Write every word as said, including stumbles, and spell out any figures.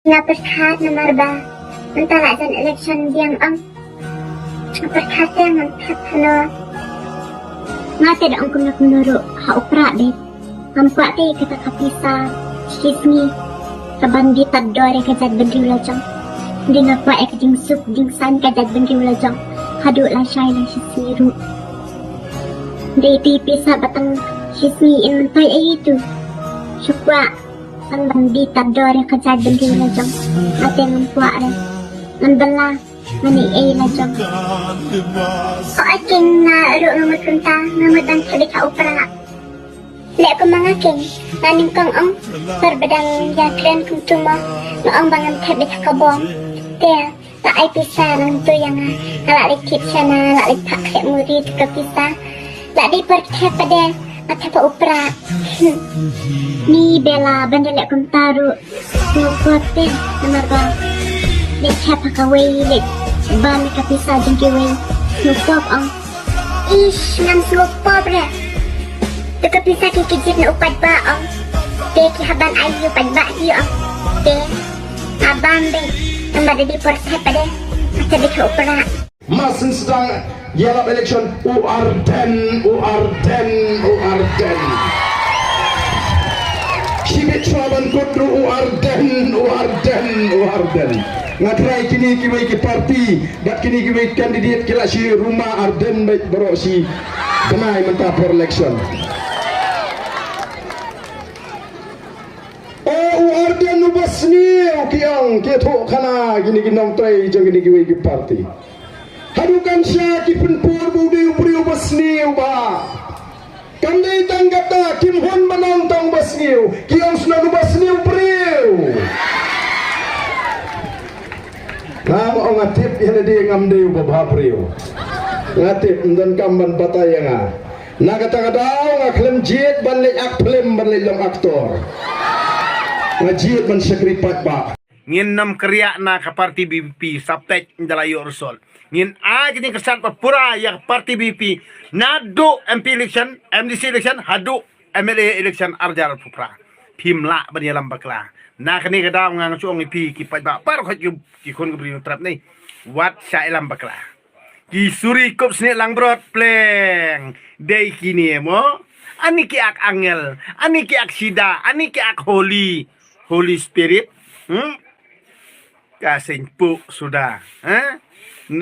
Nga pyrkhat namar ba mynta la jan election biang ong. Nga pyrkhat te ngan thep hano. Nga te da ong kumno kumno ruh ha u Prah de. Ngam kwah te kata ka pisa shi sngi kaban die tad dor ïa ka jaitbynriew la jong. Dei nga kwah ïa ka jingsuk jingsaiñ ka jaitbynriew la jong haduh lashai la shi sngi ruh. Dei te pisa ba tang shi sngi in myntoi ei tu. Shu kwah tang ban die tad dor ïa ka jaitbynriew la jong. Nga te ngam kwah re. Ngan bylla ngan ïa ei la jong. Ko ai king nga ruh nga mut kumta nga mut ban thep ïa ka u Prah. Leh kumba nga king, nga nyngkong ong, por ba dang ïakren kumtu mo, nga ong ba ngan thep beit ha ka bom. Te, la ai pisa nangtu ïa nga, nga la leit tip shana, la leit phah khleh muri te ka pisa. La dei por thep pat de, nga thep ha u Prah. Ni Bella, ban da leh kumta ruh. Sngewpop te, namar ba leit thep ha kawei, leit bam ka pisa jong kiwei. Sngewpop ong. Ish, ngam sngewpop re. Te ka pisa ki ki jied na u paidbah ong. Te ki hap ban ai ïa u paidbah hi ong. Te, ha bam de, namar da dei por thep pat de. Nga thep beit ha u Prah. Mas sdang ïalap election u Ardent, u Ardent, u Ardent. Shibit shuwa ban kut ruh u Ardent, u Ardent, u Ardent. Nga trai kine kiwei ki party bad kine kiwei candidate ki la shi ruma Ardent bad baroh shi bnai mynta por election. O u Ardent uba sniew ki ong ki thuh khana kine ki nongtrei jong kine kiwei ki party. Haduh kan sha ki pynpur ba u dei u briew ba sniew ba. Kam dei tang kata kim hun ba nang tang ba sniew. Ki ong sniew ba sniew briew. Nga ma ong nga tip ïa lade ngam dei u ba bha briew. Nga tip ym don kam ban batai ïa nga. Na kata ka daw nga khlem jied ban leit ak film ban leit long actor. Nga jied ban shakri paidbah. Ngin nym kyrïah na ka party B P P, sa peit ynda la ïoh result. Ngin ai ka jingkyrshan ba pura ïa ka party B P P. Naduh M P election, M D C election, haduh M L A election ar hajar arphew phra. Phim lah ban ïalam bakla. Na kane ka daw nga nga shu ong ïa phi ki paidbah baroh ki, ki khun ki briew nongtrei ne. Wat shah ïalam bakla. Ki suri kup snieh langbrot pleng. Dei kine mo. Ani ki ak angel, ani ki ak sida, ani ki ak holy, Holy Spirit. Hmm? Ka seng puk suda, eh?